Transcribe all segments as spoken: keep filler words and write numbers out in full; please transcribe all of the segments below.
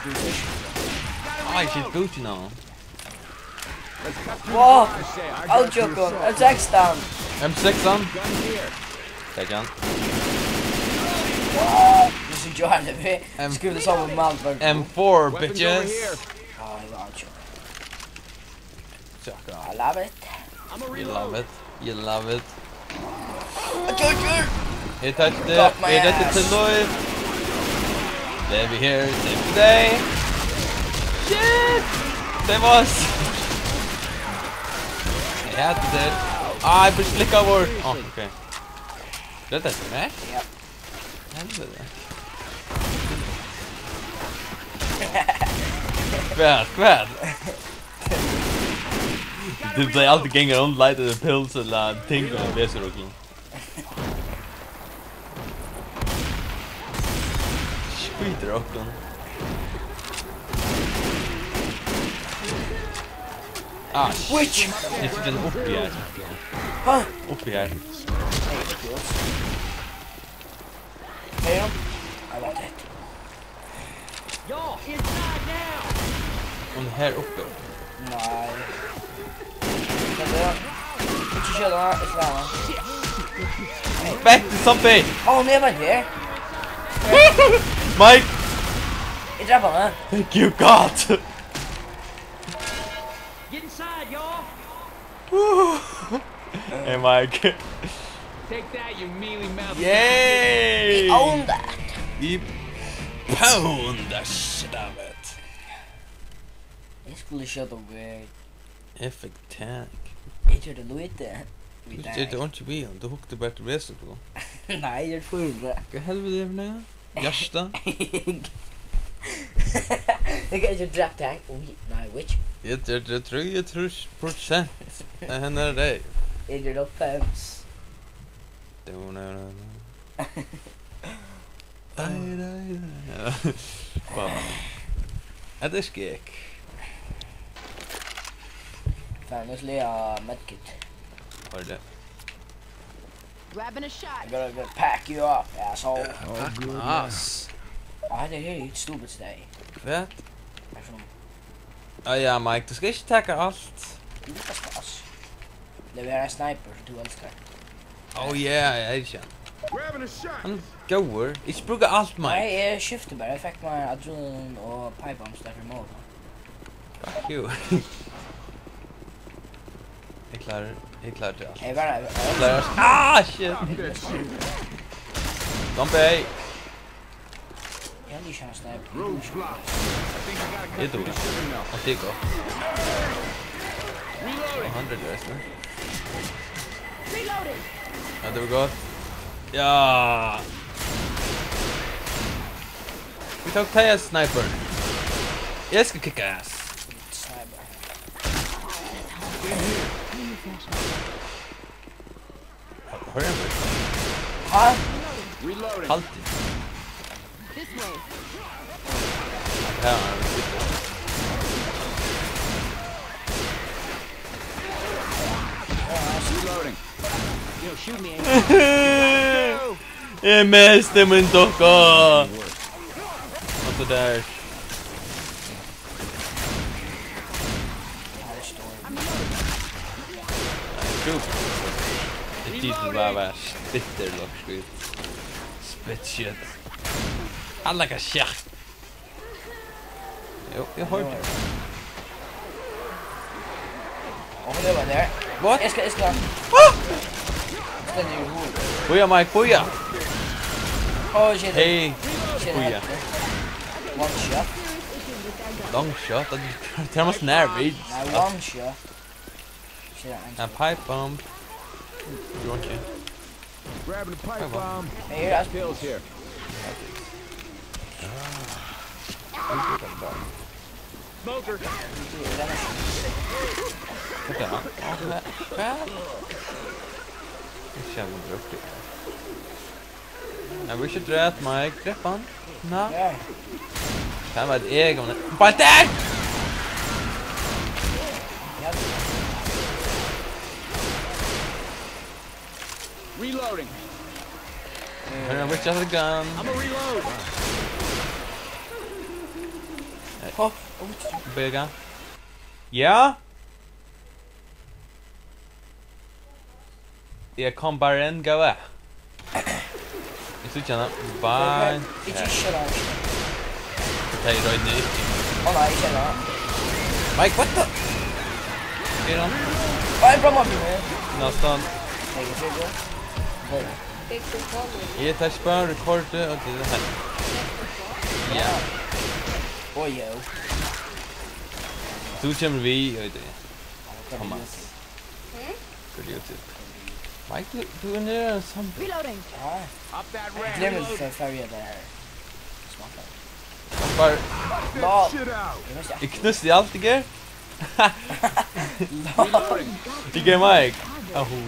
Ai, shit, Gucci now. Wow, I'll joke on. M sekstan. M sekstan. Takk hann. Wow, this is Johan, vi M- skriver det samme med alt, bare M four, bitches. Ah, I love you. Chaka. I love it. You love it. You love it. Oj, oj, oj. He touched it. Got my ass. He did it to Lloyd. There we here. Save the day. Shit! Save us. He had to do it. Ah, I pushed click over. Oh, okay. Did that smash? Yep. Helvete. Hvat? Hvat? Tú plagdi altíð at ganga rundt, leita eftir pills ella ting, og lesa okkum. Skítur okkum. Ah, shit. Witch! Eg siti uppi her. Hæ? Uppi her. Nei, uppi her. Hey, I want it. Y'all, inside now! Hon er her uppi. Nei. Hvat er det? Ikki skjóta hana, ikki hana. Back to zombie! Ó, hon er bare her. Mike! Eg drap hana. Thank you, God! Get inside, y'all! Hey, Mike. Take that, you mealy mouthed. Yay! We own that. We pound the shit out of it. Eg skuldi skjóta away. Eg fekk tak. Eg gjørdi lítið. Tú gjørdi einki við hann. Tú hugdi bara til venstur, tú. Nei, eg gjørdi fýra. Hvat helviti er for nakað? Hjarta? Eg kann ikki drepa teg. Oj, nei, witch. Eg gjørdi trýogtrýss prosent av hennara deyð. Eg gjørdi hálvfems. Dú, dú, dú, dú. Dei, dei, dei. Ja. Wow. Hetta er skegg. Farin at sliga medkit. Hvar er tað? Grabbing a shot. I'm gonna, gonna pack you up, asshole. Oh, good. Nice. Ah, det er helt stupid today. Hvat? Actually. Ah, ja, Mike, tú skalt ikki taka alt. Jú, tað skal, ass. Tað er ein sniper, sum tú elskar. Oh yeah, eg elski hann. Grabbing a shot. Hann er góður. Ikki brúka alt, Mike. Nei, eg skifti bara. Eg fekk mær adrenalin og pipe bombs der fyri mål. Fuck you. Eg klári, eg klári til alt. Eg bara, eg bara. Klári. Ah, shit. Zombie. Eg haldi ikki, hann er sniper. Eg dugi. Og tað er gott. Og hann er løs, ne? Ja, tað var gott. Ja. Vit tóku tey, sniper. Eg skal kicka ass. Sniper. Hurry up. Hæ? Reloading. Halt. This way. Ja, han er ute. Reloading. Yo, shoot me. Eg misti mín dukka. Og so der. Shoot. Tað er tíð til bara at vera stittur, lokk, skít. Spit shit. Alla ka sjakk. Jo, eg hoyrdi. Og hon er bare der. What? Jeg skal, jeg skal. Ah! Skal du i hovedet? Booyah, Mike, booyah. Oh, shit. Hey, shit, booyah. One shot. Long shot, det er, det er masse nærmere. Nei, one shot. Shit, I'm A pipe bomb. You want to? Grabbing the pipe bomb. Hey, here, pills here. Smoker. Hvat er det? Hva? Hva? Ikke jeg må bruke det. Jeg vil ikke drepe meg. Drep han. Nå. Ja. Kan være et egg, men bare der! Ja. Reloading. Hurry up with just a gun. I'm a reload. Hå, oj. Bega. Ja? Eg kom bara inn, góði. Eg síggi hana. Bye. Ikki, ikki skjóta hann. Tað er royndin ikki. Ó nei, ikki hana. Mike, what the? Er hann? Ó, ein bra mobby, man. Næstan. Nei, eg sé tað. Oj. Eg tek bara rekordi og tað er her. Ja. Oj, jú. Tú kemur við, eg veit ikki. Thomas. Hvat er tað? Mike, tú, tú er nere saman. Reloading. Ja. Eg gleymi so fari eg tað her. Smakka. Bara Lol. Eg veist ikki. Eg knústi alt, ikki? Lol. Ikki Mike. Á, hol.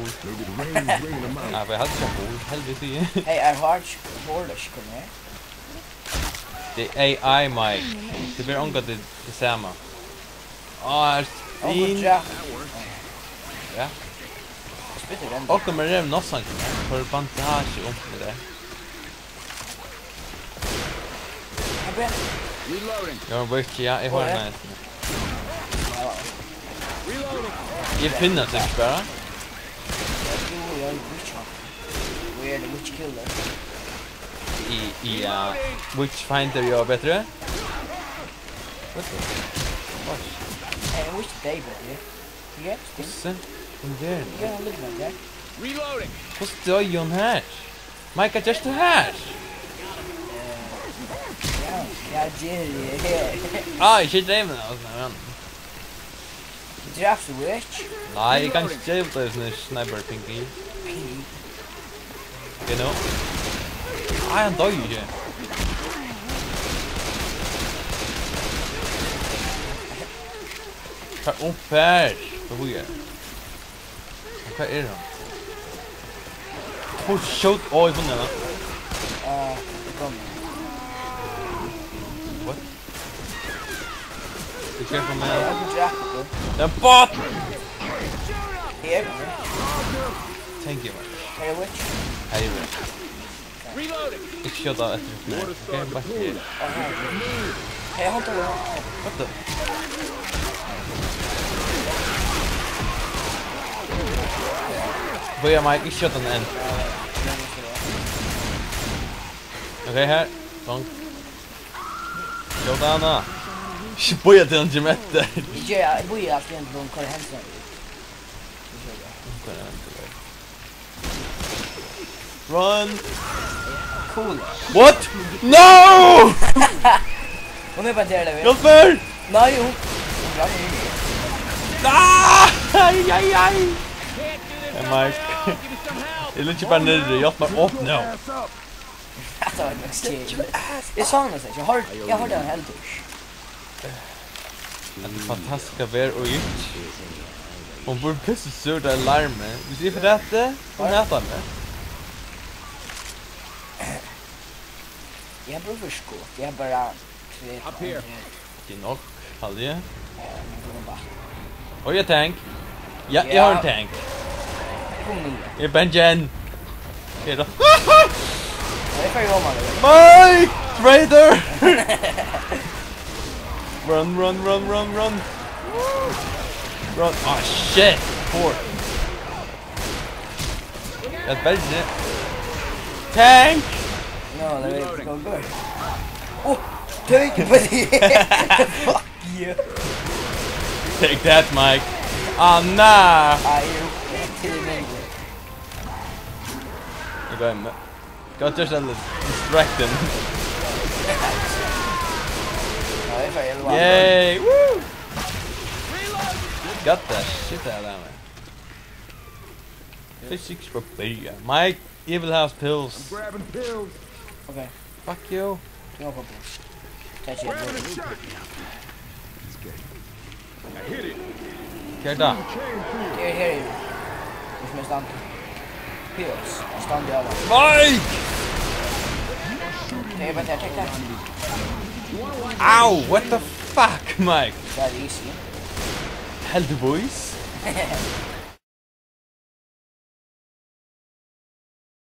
Nei, for eg havi ikki hol. Helviti. Hey, er hard, hard, ikki komið her? Tað er A I, Mike. Tað verður ongantíð tað sama. Á, er Onkur spin. Drap. Ja. Spyttur venn. Okkur med rev nossan, ja. For bandasje om med det. Abbi. Reloading. Ja, men ja, eg har Oj. Nice. Ja. Reloading. Eg finn tað ikki bara. Jú, eg er witch hunter. We are the witch killer. Í, í, ja. Witch finder, ja, betri. What the fuck? Hey, I wish they were here. Yes, thing. Hvussu? Hvussu er hon? Yeah, look like that. Reloading. Hvussu doyði hon her? Mike, hvat gert tú her? Eh, ja, ja, Jerry, her. Á, ikki dreymir, altso, men Drap the witch? Nei, eg kann ikki drepa tað, sniper pinky. Pinky. You know? Ai, hann doyði ikki. Hvat er hann? Hvat er hann? Hvat er hann? Hvat er hann? Hvat skjót? Á, eg fann hann. Eh, eg kom. What? Be careful, man. Eg havi drepið teg. Tað er ein bot! Eg eri. Thank you, man. Hey, witch. Hey, witch. Reloading. Ikki skjóta eftir. Nei. Ok, bara her. Hey, hold on. What the? Bíða, Mike, ikki skjóta hann enn. Ok, her. Gong. Skjóta hana. Ikki bíða til hann kemur eftir. Ikki, eg bíði altíð til hon koyrir hendurnar út. Hon koyrir hendurnar út. Run! Cool. What? No! Hon er bara der, der. Hjálp mær! Nei, hon, hon rann inn. Ah! Ai, ai, ai! Hey, Mike. Eg liggi bara niðri. Hjálp mær upp nú. Hatta var nokk skil. Eg sá hana ikki. Eg hoyrdi, eg hoyrdi hana heldur. Hetta er fantastiskt at vera í. Hon burdi pissa seg úr, tað er larmur. Hvis eg forlati, hon hatar meg. Eg havi brúk fyri skot. Eg havi bara tvey. Up here. Tað er nokk, haldi eg. Ja, men tað er bara. Oi, eg tank. Ja, eg havi ein tank. Kom nú. Eg er bangin. Eg er Nei, eg fari at lova tær. Nei! Traitor! Run, run, run, run, run. Run. Ah, shit. Poor. Eg bergi. Tank! No, tað er ikki gott. Oh, tank, buddy. Fuck you. Take that, Mike. Ah, nei. Ah, eg eri til í mengd. Eg gloymdi. Got yourself distracted. Ja, eg fái elva. Yay! Woo! Got the shit out of me. Physics for bigger. Mike, evil house pills. I'm grabbing pills. Okay. Fuck you. Tú hevur fingið. Tað er ikki. Hvat er tað? Her, her. Hvussu er standið? Pills. Standið av. Nei! Tað er bara tað, tað er tað. Au, what the fuck, Mike? Tað er easy. Heldigvís.